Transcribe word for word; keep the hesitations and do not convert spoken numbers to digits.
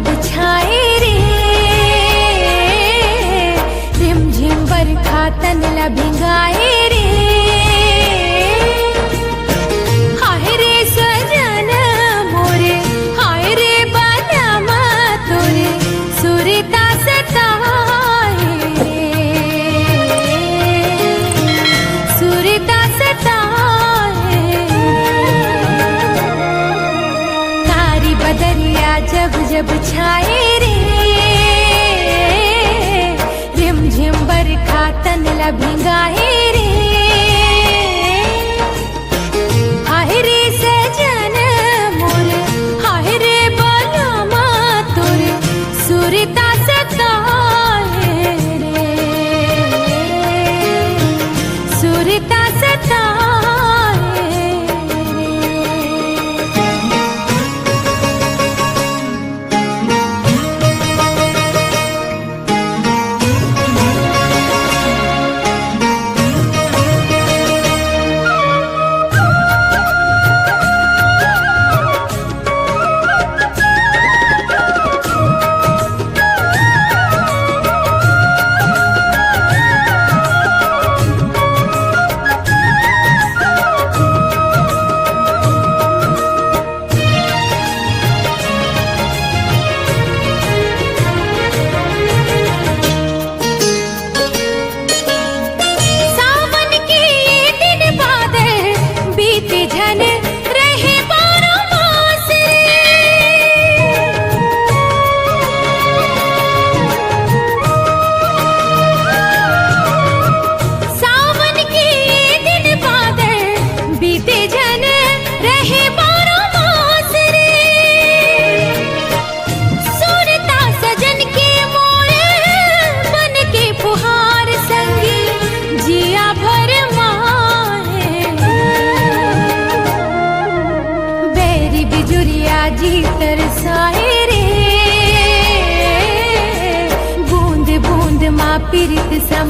बिछाए रे, रिमझिम बरखा तन ला भिंगाए रे। हाय रे सजन मोरे, हाय रे बलमा तोरे, सुरता सताए रे, सुरता सताए। कारी बदरिया जब जब छाए रे, रिमझिम बरखा तन ला भिंगाए रे। हाय रे सजन मोर, हाय रे बलमा तोर, सुरता सताए रे, सुरता सताए रे। सावन के ये दिन बादल बीत झन रहे बारो मास रे। सावन के ये दिन बादल बीत झन रहे बारो मास रे। सुरता सजन के मोर बन के फुहार संगी जिया भर माए। बैरी बिजुरिया जी तरसाए रे, बूंद बूंद मा पीरित सम